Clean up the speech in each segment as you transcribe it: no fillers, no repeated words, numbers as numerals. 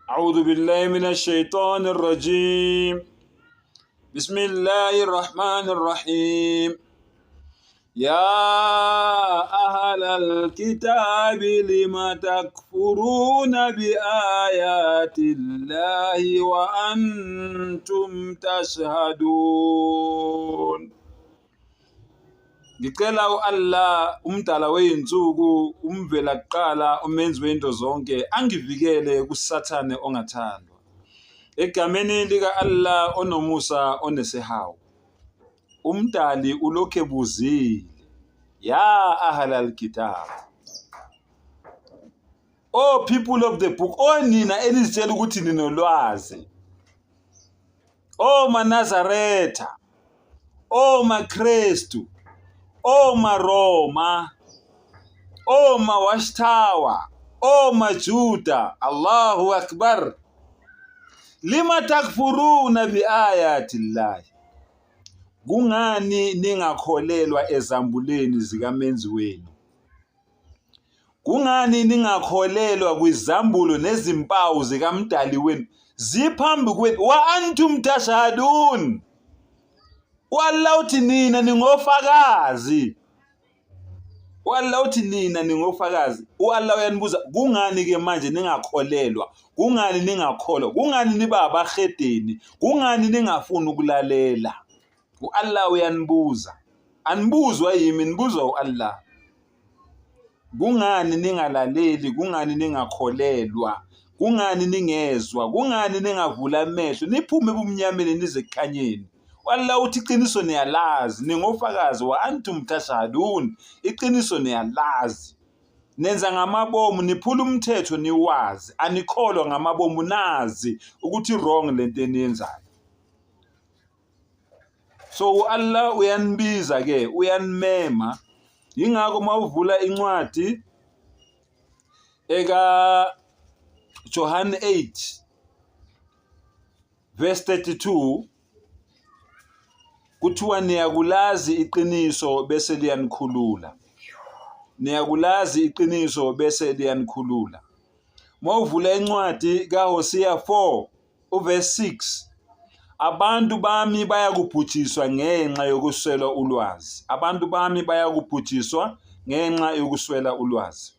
أعوذ بالله من الشيطان الرجيم. بسم الله الرحمن الرحيم. يا أهل الكتاب لم تكفرون بآيات الله وأنتم تشهدون. Ngicela u-Allah umdala wey'nsuku umvela kuqala umenzi wento zonke angivikele kuSathane ongathandwa. Egameni lika-Allah onomusa onesihawu. Umdali ulokhu ebuzile, ya ahlal kitab. Oh people of the book, oh nina enizitshela ukuthi ninolwazi. Oh maNazaretha, oh maKristu, oh maRoma, oh maWatchtower, oh maJuda, Allahu Akbar. Lima takfuruna biayati llahi. Kungani ningakholelwa ezambuleni zikamenzi wenu? Kungani ningakholelwa kwizambulo nezimpawu zikaMdali wenu ziphambi kwenu? Wa antum tashhadun. U-Allah uthi nina ningofakazi. U-Allah uthi nina ningofakazi. U-Allah uyanibuza kungani-ke manje ningakholelwa? Kungani ningakholwa? Kungani niba abahedeni? Kungani ningafuni ukulalela? U-Allah uyanibuza. Anibuzwa yimi, nibuzwa u-Allah. Kungani ningalaleli? Kungani ningakholelwa? Kungani ningezwa? Kungani ningavula amehlo niphume ebumnyameni nize ekukhanyeni? U-Allah uthi iqiniso niyalazi, ningofakazi, wa antum tashhadun, iqiniso niyalazi. Nenza ngamabomu, niphula umthetho niwazi, anikholwa ngamabomu, nazi ukuthi wrong lento eniyenzayo. So u-Allah uyanibiza ke, uyanimema. Yingakho mawuvula incwadi eka John 8 verse 32 kuthiwa niyakulazi iqiniso bese liyanikhulula. Niyakulazi iqiniso bese liyanikhulula. Mawuvula incwadi kaHosea 4 uverse 6 abantu bami bayakubhujiswa ngenxa yokuswela ulwazi. Abantu bami bayakubhujiswa ngenxa yokuswela ulwazi.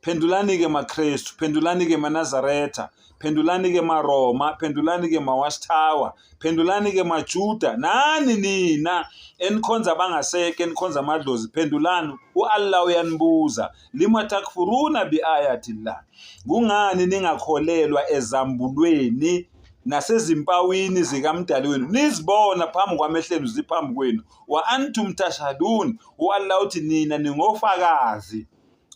Phendulani-ke maKristu, phendulani-ke maNazaretha, phendulani-ke maRoma, phendulani-ke maWatchtower, phendulani-ke maJuda, nani nina enikhonza abangasekho, enikhonza amadlozi, phendulani. U-Allah uyanibuza, lima takfuruna biayatillah. Kungani ningakholelwa ezambulweni nasezimpawini zikaMdali wenu nizibona phambi kwamehlo enu ziphambi kwenu, wa antum tashhadun. U-Allah uthi nina ningofakazi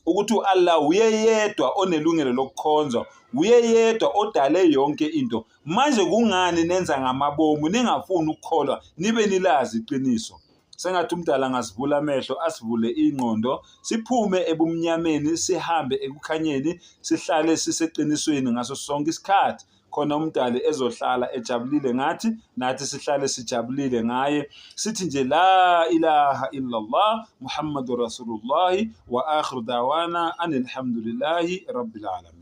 ukuthi u-Allah uye yedwa onelungelo lokukhonzwa, uye yedwa odale yonke into. Manje kungani nenza ngamabomu ningafuni ukukholwa nibe nilazi iqiniso? Sengathi umdala angasivula amehlo, asivule ingqondo, siphume ebumnyameni sihambe ekukhanyeni, sihlale siseqinisweni ngaso sonke isikhathi, khona umdali ezohlala ejabulile ngathi, nathi sihlale sijabulile ngaye. Sithi nje la ilaha illallah Muhammadur Rasulullah wa akhiru dawana anilhamdulillahi rabbil alamin.